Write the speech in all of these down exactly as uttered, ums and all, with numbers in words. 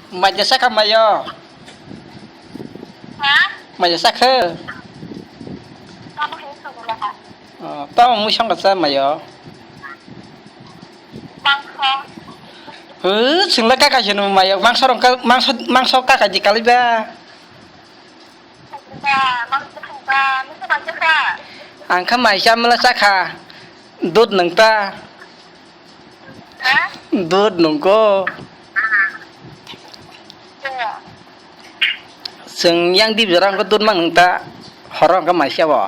Maja sakha mayo. Ha? Maja sakha. Tamo hai sabo laha. Oh, tamo mui songkha cha mayo. Mangso. Huh, singla kaka sinu mayo. Mangso rong ka, mangso, mangso kaka ji kaliba. Ba, mangso thangba, mangso maja kha. Ang kha mai cha mala cha kha. Dud nang ta. Ha? Dud nungko. Chwng yang dib jora wngkha dud mang nung ta. Horo wngkha maisa bo.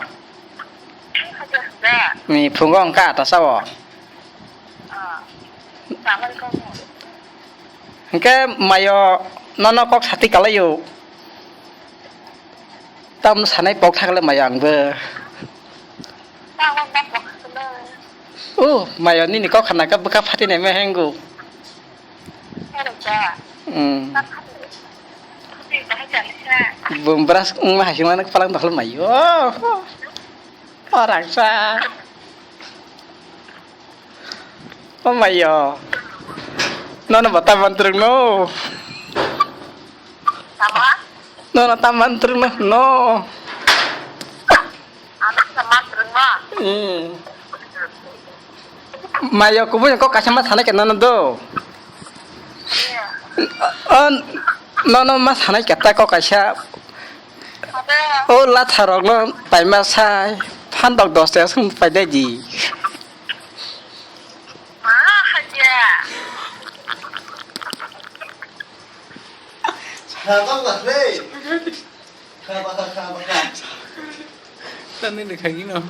Ni phungo wngkha ata sao. Hwnkhe mayo nono kok sati kalaio. Tamno sanai pok thakle mayo angbo. O, mayo nini kok khana ka bwkha phatinai ma hengo. Hmm. Bum bras wngma hai singmano kwplang dokhol mayo. O rangsa. O mayo. Nono bata mantrung no. Tama? Nono ta mantrung no, no. Ano sa mantrung no? Hmm. Mayo kubui kok kaisa ma sanai kena no do. Iya. O, nono ma sanai keta kok kaisa. Ada. O latharok no paima sai. Phandok dos taka sung paidai di. Ma, haja. Kha bang la, hey. Kha ba, kha ba, kha. Tani le khagi no.